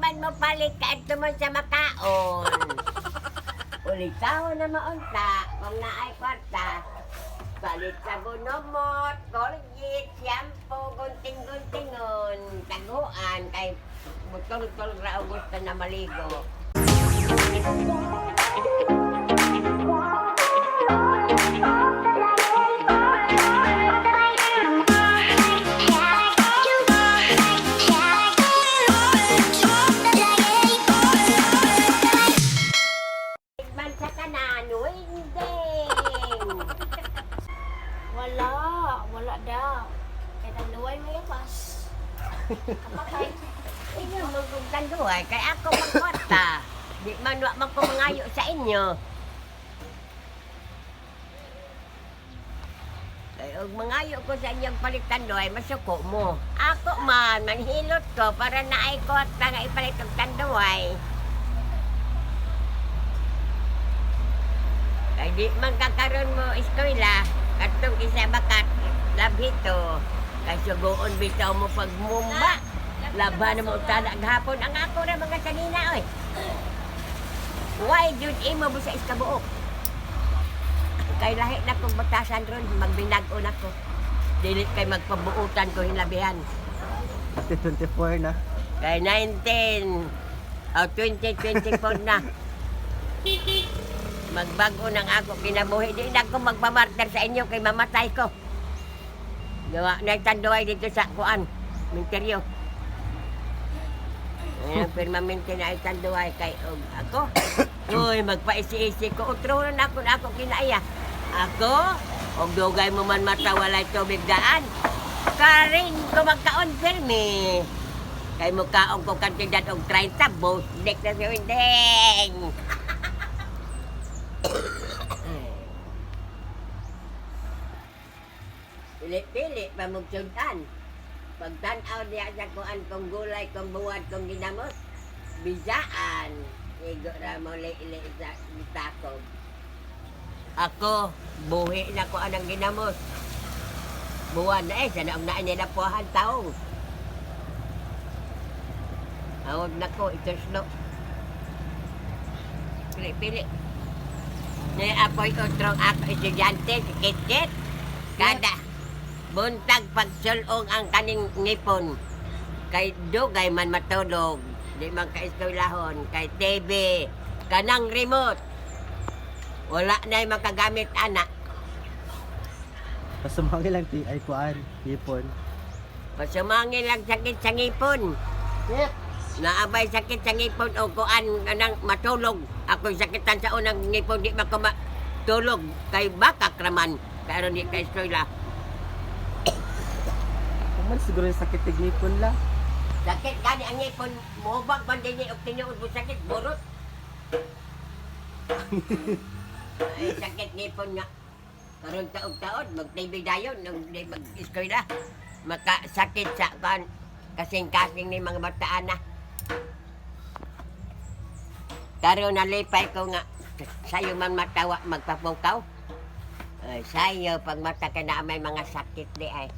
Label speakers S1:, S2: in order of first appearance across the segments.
S1: man mo palit kaadto man sa makaon. Ulitaw na maunta kung naay kwarta. Palit sa bunomot, Colgate, shampoo, gunting-guntingon, taguan kay butol-tol ra og gusto na maligo. Man sa kanan, winding.
S2: Wala, wala daw. Kaya tanduay mo yapas. Kapatay.
S1: Inyo magugtanduay kay ako magkwarta. Di man wa man ko mangayo sa inyo. Kay og mangayo ko sa inyong palitanduay, masuko mo. Ako man, manghilot ko para naay kwarta nga ipalit og tanduay. Kay di man kakaroon mo eskwela, katong isa bakat, labhito. Kay sugoon bitaw mo pagmumba. Laban mo tala gahapon ang ako ra mga sanina oy. Why jud imo busa iskabuok? Kay lahi na kong batasan ron, magbinag-o na ko. Dili kay magpabuutan ko hinlabihan.
S3: Ate 24 na.
S1: Kay 19 o 2024 na. Magbago ng ako kinabuhi. Di na ako magpamarter sa inyo kay mamatay ko. Gawa na tanduay dito sa kuan, minteryo. Ayan, permanente na itanduay kay og ako. Uy, magpaisi-isi ko. Utro na ako kinaya. Ako, og dugay mo man mata walay tubig daan. Karin ko magkaon pirmi. Kay mukaon ko kantidad og 30 both deck na si Windeng. Pili-pili pa mong sudan. Pagtanaw niya sa kuan kong gulay, kong buwan, kong ginamos, bisaan. Igo ra mo li sa gitakog. Ako, buhi na ko anang ginamos. Buwan na eh, sana ang naan nila puhan taong. Awag na ko, ituslo. Pili-pili. Ni apoy utrong ako estudyante, si Kit-Kit. Kada buntag pagsulong ang kaning ngipon. Kay dugay man matulog, di man kaeskwelahon, kay TV, kanang remote. Wala na makagamit ana.
S3: Pasumangin lang ti ay kuan, ipon.
S1: Pasumangin lang sakit sa ngipon. Naabay sakit sa ngipon o kuan anang matulog. Ako'y sakitan sa unang ngipon, di man ko matulog. Kay bakak raman. Pero di kay eskwela.
S3: Kuman siguro yung sakit tig ngipon la.
S1: Sakit gani ang ngipon, mohubag man din og tinuod mo sakit, burot. Ay, sakit ngipon nga. Karon taog-taod, mag-TV dayon, nung di mag-eskwela. Makasakit sa kan kasing-kasing ni mga bataan na. Karon nalipay ko nga, sayo man matawa magpapukaw. Ay, sayo pag mata ka na may mga sakit di ay.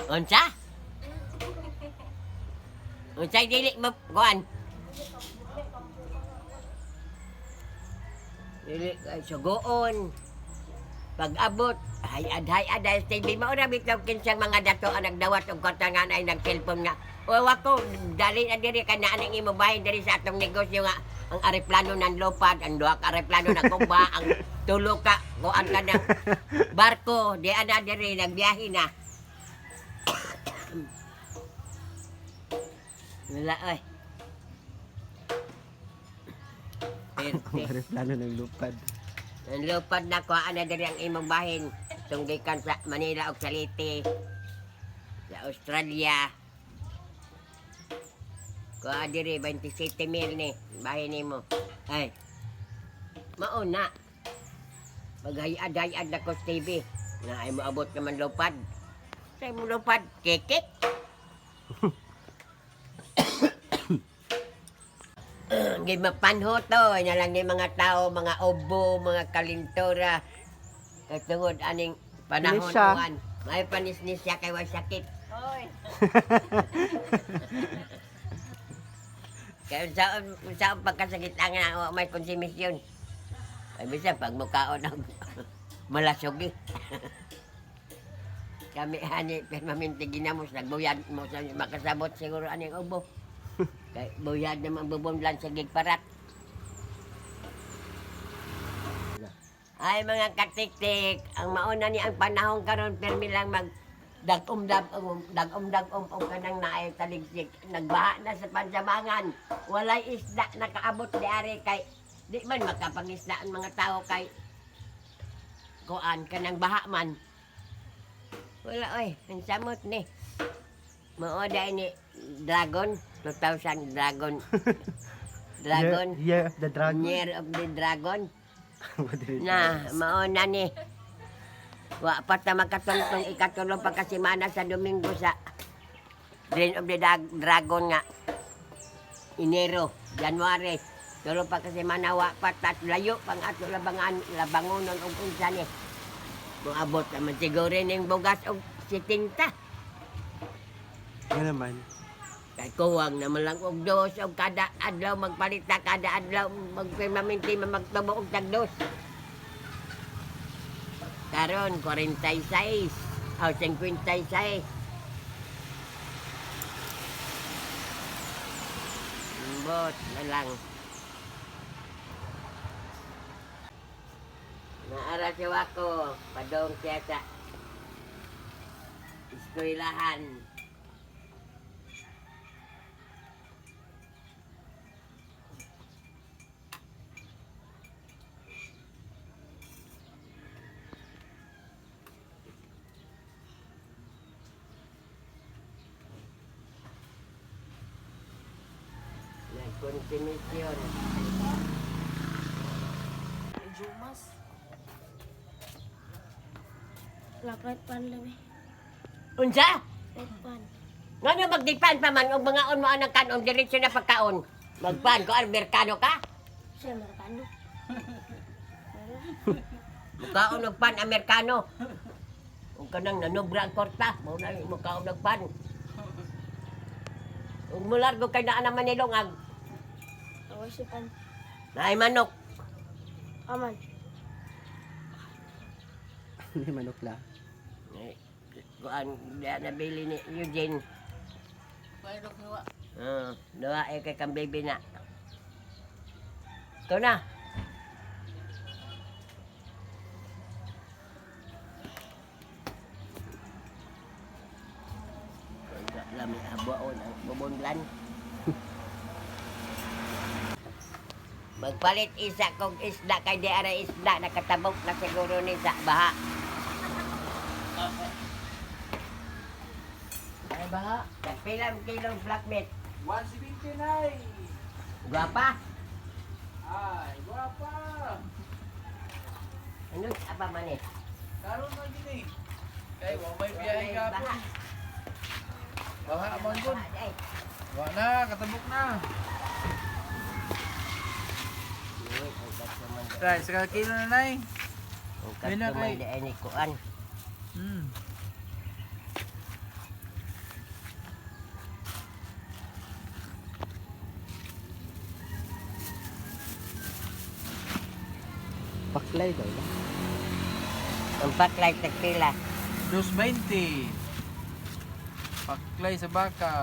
S1: Unsa? Unsa dili mo kuan? Dili ay sugoon. Pag-abot, hayad hayad ay TV mo ra bitaw kinsang mga dato ang nagdawat og kwarta nga ay nag-cellphone nga. O ako dali na diri kay naa ning imo bahin diri sa atong negosyo nga ang aeroplano nan lupad, ang duha ka aeroplano na kumba, ang tulo ka kuan ka ng barko, di ana diri nagbiyahe na. Wala oy.
S3: Ang
S1: Perte.
S3: aeroplano ng lupad.
S1: Ang lupad na kuhaan na diri ang imong bahin. Tunggikan sa Manila og sa Leyte. Sa Australia. Kuha diri 27 mil ni bahin nimo. Ay. Mauna. Paghayad-hayad na ko sa TV. Na ay moabot naman lupad. Sa mo lupad, kikik. Gimapanho to, na lang ni mga tao, mga obo, mga kalintora. Kay tungod aning panahon
S3: Panis siya.
S1: uwan. May panis ni siya kay way sakit. Oy. Kaya unsaon pagkasakit ang nga may konsumisyon. Ay bisa pag mukaon og malasugi. Kami hani permanente ginamos nagbuyad mo sa makasabot siguro aning ubo. Kay buyad naman bubundlan sa gigparat. Ay mga katiktik, ang mauna ni ang panahon karon permi lang mag dagom-dagom dagom-dagom og kanang naay taligsik, nagbaha na sa pansamangan, walay isda nakaabot di ari kay di man makapangisda ang mga tao kay kuan kanang baha man. Wala oy, ang samot ni mao dai ni Dragon 2000 Dragon Dragon.
S3: Year of the Dragon.
S1: Year of the Dragon.
S3: Madrid.
S1: Na, mauna ni. Wa pa ta makatungtong ikatulong pagkasimana sa Domingo sa Drain of the Dragon nga. Enero, January. Tulo pa kasimana wa pa ta layo pang ato labangan labangonon og unsa ni. Moabot naman siguro ning bugas og 70.
S3: Nga naman.
S1: Kay kuwang naman lang og dos og kada adlaw magpalita kada adlaw magpermanente magtubo og tag dos. Karon 46 o 56. Ambot na lang. Naara si Wako, padong siya sa eskwelahan. Nagkonsumisyon.
S2: Jumas. Wala pan labi.
S1: Unsa?
S2: Right pan.
S1: Ngano magdipan pa man og mga on mo anang kanon diretso na pagkaon. Magpan ko Amerikano ka?
S2: Siya Amerikano.
S1: Mukaon og pan Amerikano. Ug kanang nanubra ang korta, mao na mukaon og pan. Ug mulargo kay naa naman nilong ang
S2: Ako si pan.
S1: naay manok.
S2: Aman.
S3: Hindi manok la.
S1: Eh, kuan diha nabili ni Eugene. Duha eh kay kang baby na. Ito na. Lami abuon ang bubundlan. Magpalit isa kog isda kay di ara isda nakatabok na siguro ni sa baha.
S4: Ay baha.
S1: Tagpilang kilong black meat.
S4: 179.
S1: Guwapa.
S4: Ay, guwapa.
S1: Ano apa man eh?
S4: Karon man gini. Kay wa may biyahe gapon. Baha man gud.
S1: Ay,
S4: Wa na, katabok na. Try sa kilo na nay.
S1: Ang
S4: May na
S1: customer
S4: kay-
S1: di ay ni kuan.
S3: Paklay daw la.
S1: Ang paklay tagpila.
S4: 2.20. Paklay sa baka.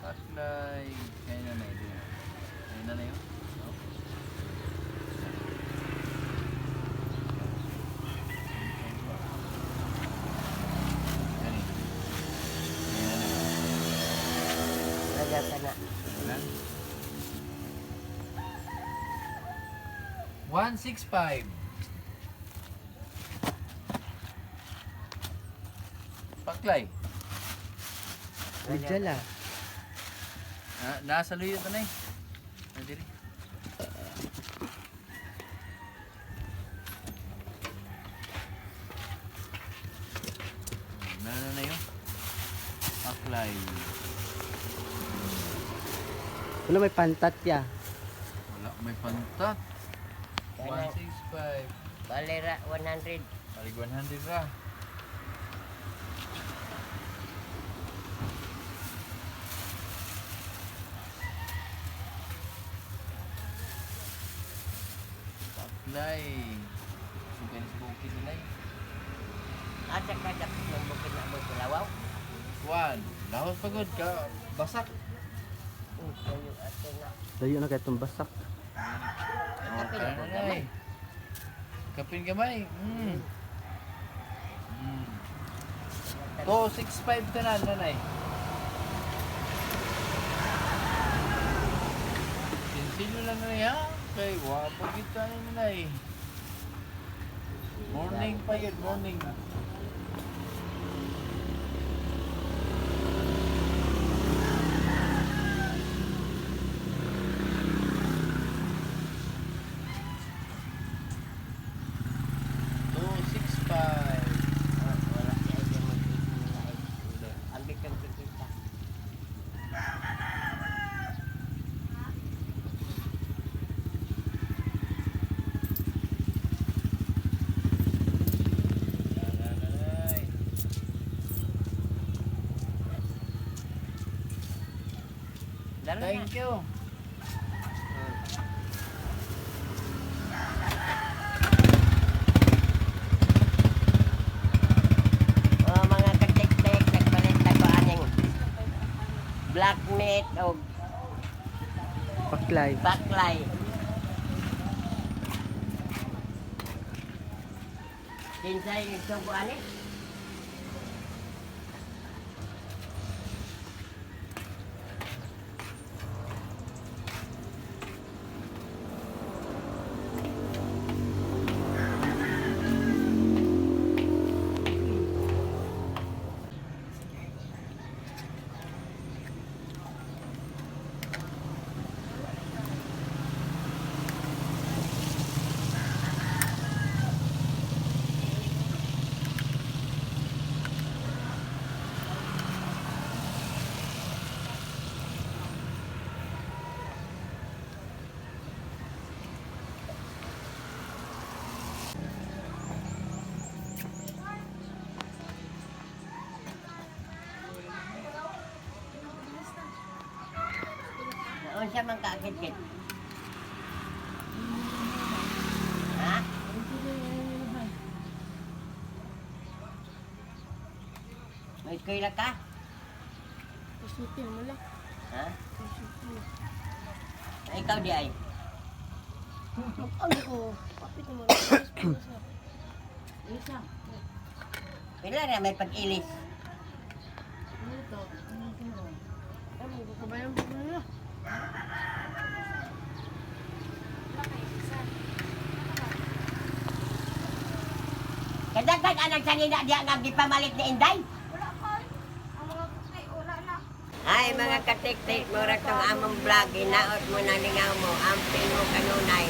S4: Paklay. Kaya na na ito. Kaya na na yun. No? Kani. Kaya na na.
S1: Wala ka na.
S4: Ilan? 165. Paklay.
S3: Medya la.
S4: Na, nasa luyo ta na eh. Nadiri. Na na na yun. Paklay.
S3: Wala may pantat ya.
S4: Wala may pantat.
S1: Kanang
S4: 165.
S1: balera 100.
S4: Palig 100 ra. Apply. Sugay sa bukid nila eh.
S1: Asa ka dapit ng bukid na mo Lawaw?
S4: One. Lahos pagod ka. Basak.
S1: Kayo ato na.
S3: Layo na kay itong basak.
S1: Kapin
S4: Okay
S1: ko
S4: na
S1: gamay.
S4: eh. Kapin gamay. 265 tanan nanay. Sinsilyo lang nanay ha. Kay wa pa kita ni nanay. Morning pa yun, morning. 265.
S1: Oh, wala siya ay mo Ang bitong kita.
S4: Nanay.
S1: Dalo na.
S4: Thank you.
S1: Oh, mga katik-tik, nagpalit na ko aning black meat o
S3: Paklay.
S1: baklay. Kinsay sugo ani? Unsa man kaakit-kit? Ha? May eskwela ka?
S2: Isutin mo lang.
S1: Ha?
S2: Isutin.
S1: Ay, ikaw di ay.
S2: Ano ko? Kapit mo lang. Isa.
S1: Pila na may pag-ilis.
S2: Ano ito? Ano ito? Ano ko kabayan po na?
S1: Kadagdag anang sanina diya nga gipamalit ni Inday.
S2: Wala ka. Ang mga kutay, wala na.
S1: Ay mga katik-tik, mura tong among vlog, hinaot mo na lingaw mo, amping mo kanunay.